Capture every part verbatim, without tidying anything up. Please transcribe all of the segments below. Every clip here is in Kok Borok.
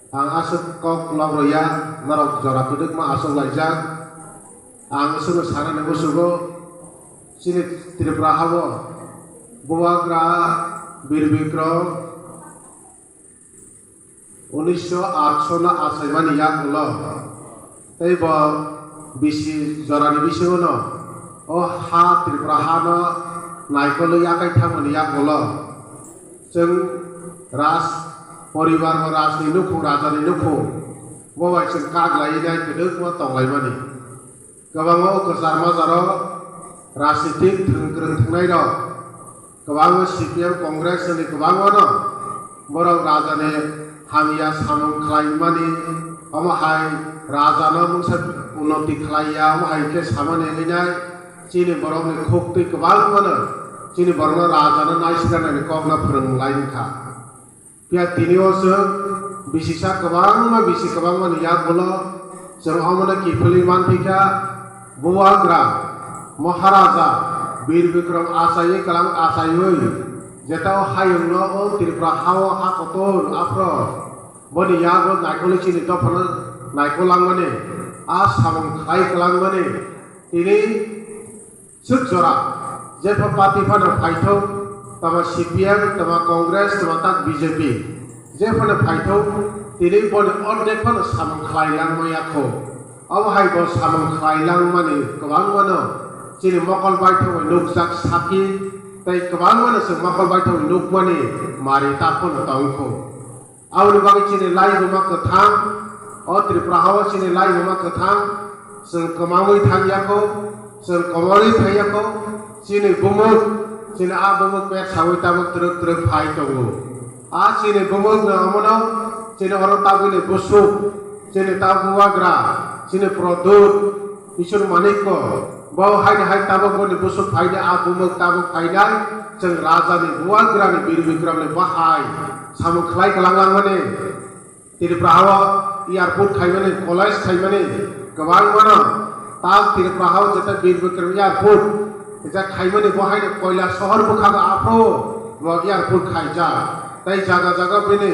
Ang aswk kok lok rwya, norok jora kwdwkma achuk laijak. Ang chwngno sanani muchungo, chini Tripura hao Bubagra Bir Bikram unisho atsho no achaimani yagulo tei bo bisi jorani bisingo no o ha Tripura ha no naikolwi yakai thangmani yagulo chwng raj poribar o rajni nukhung, rajani nukhung bo bai chwng kak laiwi nai kwdwkma tonglaimani. Kwbangma o kwchar majaro rajnitik thwng kwrwng thwngnairok, kwbangma C P M Congress ni kwbangmano borok rajani hamya samung khlaimani, omo hai rajano mungsa unnoti khlaiya, omo hai khe samani hinai chini borokni khuktwi kwbangmano chini borokno rajano naisiranani kokno phwrwng lai wngkha. Phiya tini o chwng bisisa kwbangma bisi kwbangma ni yagulo chwng omono kiphilwi manphi kha, Bubagra Maharaja Bir Bikram achaiwi kwlang achaiwi jeta o hayungno o Tripura hao ha kotor aphro boni yago naikolwi chini dophano naikol langmani, a samung khlai kwlangmani tini Swk jora, jepha party phano phaithok, tama C P M, tama Congress, tama tak B J P, jephano phaithok, tini boni ordek phano samung khlai langma yakho. Omo hai bo samung khlai langmani kwbangmano chini mokol baithok bai nukjak sakhi, tei kwbangmano chwng mokol baithok bai nukmani mari ta phano tongkho. Aboni bagwi chini laibuma kwthang, o Tripura hao chini laibuma kwthang, chwng kwmangwi thang yakho, chwng kwmangwi thang yakho, chini bumuk, chini a bumuk pet sawi tabuk twrwk twrwk phai tongo. A chini bumuk no omono, chini oro tabukni busuk, chini tabuk Bubagra, chini Produt, Isor manikko, bo haini hai tabuk boni busuk phaidi a bumuk tabuk phainai, chwng rajani Bubagrani Bir Bikramni bahai samung khlai kwlang langmani, Tripura hao airport khaimani, college khaimani, kwbangmano tak Tripura hao jeta Bir Bikram airport, jeta khaimani bo haini Koila sohor bwkhago aphro bo airport khaijak. Tei jaga jaga bini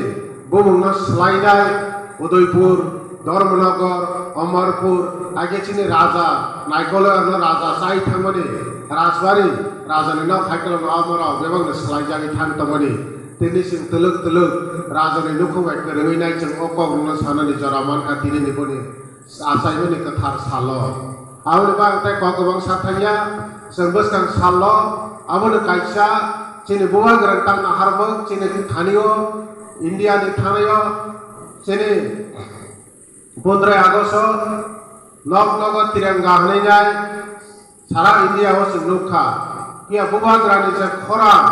bumungno swlainai Udaipur, Dharmanagar, Amarpur, age chini raja, naikole ano raja chai thangmani, Rajbari, rajani nok hai kolokno amorok bebakno swlaijagwi thang tongmani. Tini chwng twlwk twlwk rajani nukhung bai kwrwngwi nai chwng o kokrokno sanani jora mankha tinini boni achaimani kwthar salo. Aboni bagwi tei kok kwbang sa thangya, chwng bwskang salo, aboni kaisa chini Bubagra tak naharmung chini thanio, India ni thanaio, chini pondroy Agosto nok nogo tiranga hwnwi nai sara India o chwng nukha. Phiya Bubagrani je khorang,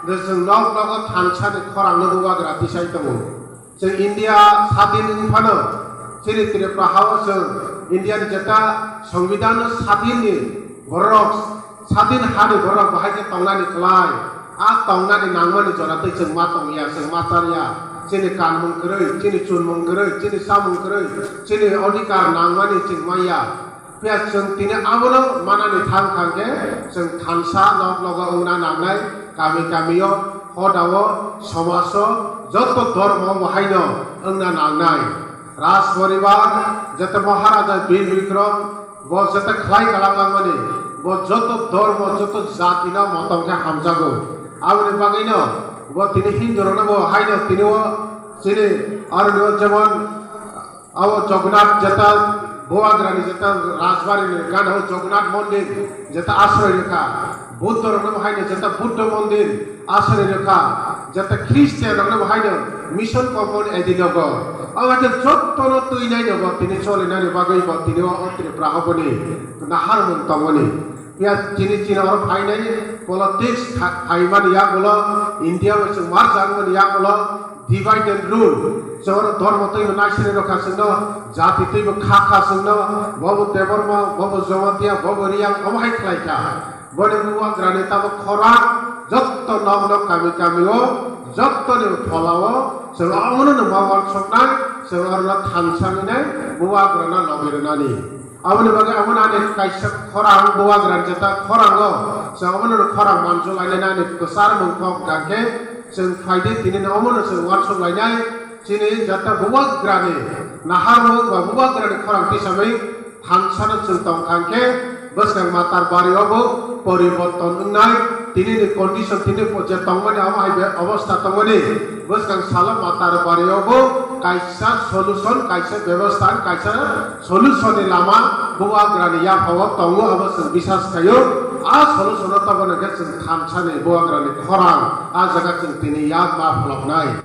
je chwng nok nogo thansani khorangno Bubagra tisai tongo. Chwng India sadin wng phano, chini Tripura hao chwng India ni jeta Songbidan no sadin ni borok, sadin ha ni borok bahai khe tongnani kwlai. A tongnani nangmani jora tei chwng ma tongya, chwng ma charya. Chini kanmung kwrwi, chini chunmung kwrwi, chini chamung kwrwi, chini odhikar nangmani chwng maya. Phiya chwng tini abono manani thang thang khe chwng thansa nok nogo wngna nangnai, kami kamio, hodao, somajo, joto dhormo bo haino wngna nangnai. Raj poribar, jeta Maharaja Bir Bikram, bo jeta khlai kalang langmani, bo joto dhormo, joto jati no motong khe hamjago. Aboni bagwino bo tini Hindu rokno bo haino tini o chini aroni o jemon Abo Jagannath jeta Bubagrani jeta Rajbari ni gana o Jagannath mondir jeta asroi rwkha. Buddha rokno bo haino jeta Buddha mondir asroi rwkha. Jeta Christian rokno bo haino mission compound Edinogo. Abo khe jottono twinai no bo tini cholinani bagwi bo tini o Tripura hoboni naharmung tongmani. Phiya chini chini oro phainai politics kha-, phaimani yagulo, India bai chwng marjakmani yagulo, divide and rule. Chwng oro dhormo twibo naisini rokha chwngno, jati twibo kha kha chwngno, bobo Debbarma, bobo Jamatia, bobo Riyang, omo hai khlai kha. Boni Bubagrani tabuk khorang, jotto nok nok kami kami o, jottoni phola o, chwng omono no ma uansuknai, chwng orono thansa ninai, Bubagrano logi rwnani. Aboni bagwi abo ani kaisa khorang Bubagrani jeta khorango chwng abono khorang manjulainani ani kwchar mung kok hwnkhe chwng phaidi tini omono chwng uansuk lainai Chini jata bubagrani naharmung ba bubagrani khorang tisamwi thansano chwng tong thangkhe, bwskang matar bario bo poriborton wngnai, tinini condition tini je tongmani abo hai be obostha tongmani, bwskang salo matar bario bo kaisa solution, kaisa bebostha, kaisa solution ni lama bubagrani yaphao tongo, abo chwng bisas khaio. A solution no tongmani khe chwng thansani bubagrani khorang a jaga chwng tini yak ma pholoknai.